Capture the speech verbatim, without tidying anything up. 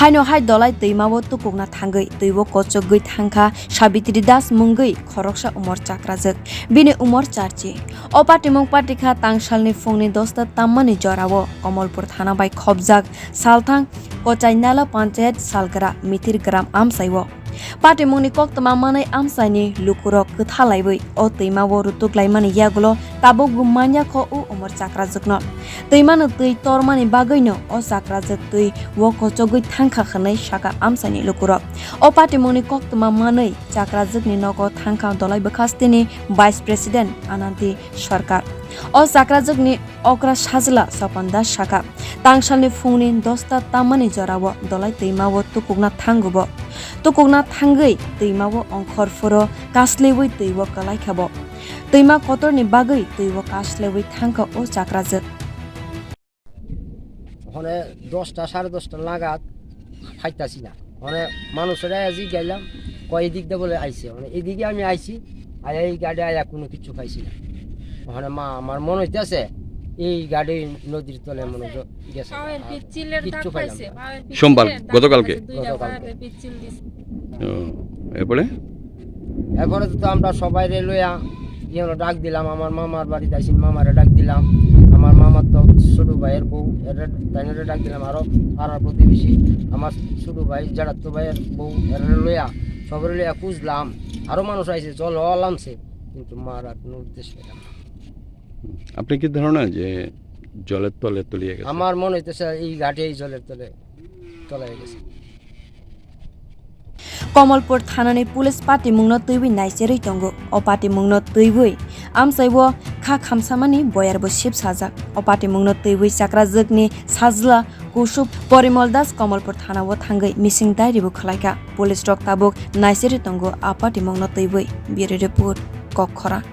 Haino hai dolai twimao tukukna thangwi twibo kochogwi thangkha Sabitri Das mungwi khoroksa umor chakrajwk. Bini umor charchi. O patimung patikha tangsalni phungni dosta tammani jorao Komolpur thana bai khopjak salthang Kochai Nala Panchayat salgra Mithir Gram amchaio. Patimungni koktwma manwi amchaini lukurok kwtha laiwi o twimao rutuk laimani yagulo tabukbo manya kho o umor chakrajwkno. Twimano twi tormani bagwino o chakrajwk twi o kochogwi thangkha hwnwi sakha amchaini lukurok. O patimungni koktwma manwi chakrajwkni nogo thangkha dolai bwkhasteni Vice President Ananti Sarkar. O chakrajwkni okra sajla Sopan Das sakha, tangsalni phungni dosta tammani jorao dolai twimao tukukna thango bo. Tukukna thangwi twimao ongkhor phuro kasliwi twibo kwlaikha bo. Twima kotorni bagwi twibo kasliwi thangkha o chakrajwk. Okhone dosta, sare dosta nagat phaitasi na. Okhone manuchore aji gailam, koi edik de bole aise. Okhone edike ami aisi, aya ei gade aya kuno kichu paisi na. Okhone ma amar mon hoitase ei gade nodir tole mone jo gese. Kichu pailam na. সোমবার, গতকালকে। গতকালকে। ও, এরপরে? এরপরে তো আমরা সবাইরে লইয়া ইয়ে ডাক দিলাম, আমার মামার বাড়িতে আইসি, মামারে ডাক দিলাম, আমার মামার তো ছোট ভাইয়ের বউ, এরা তাইনারে ডাক দিলাম, আরো পাড়ার প্রতিবেশী, আমার ছোট ভাই, জেঠাতো ভাইয়ের বউ, এরা লইয়া সবাই লইয়া খুঁজলাম, আরো মানুষ আইছে, জল লামছে, কিন্তু মারার কোনো উদ্দেশ্য পেলাম না। আপনি কি ধারণা যে জলের তলে তলিয়ে গেছে? আমার মনে হইতেছে এই ঘাটে এই জলের তলে তলায় গেছে। Komolpur thanani police patimungno twiwi naicherwi tongo. O patimungno twiwi amchaibo kha khamsamani boyarbo sip sajak. O patimungno twiwi chakrajwkni sajla Kusup Porimol Das Komolpur thanao thangwi missing diary bo khwlaikha. Police rok tabuk naicherwi tongo a patimungno twiwi. Bureau report, Kokkhorang.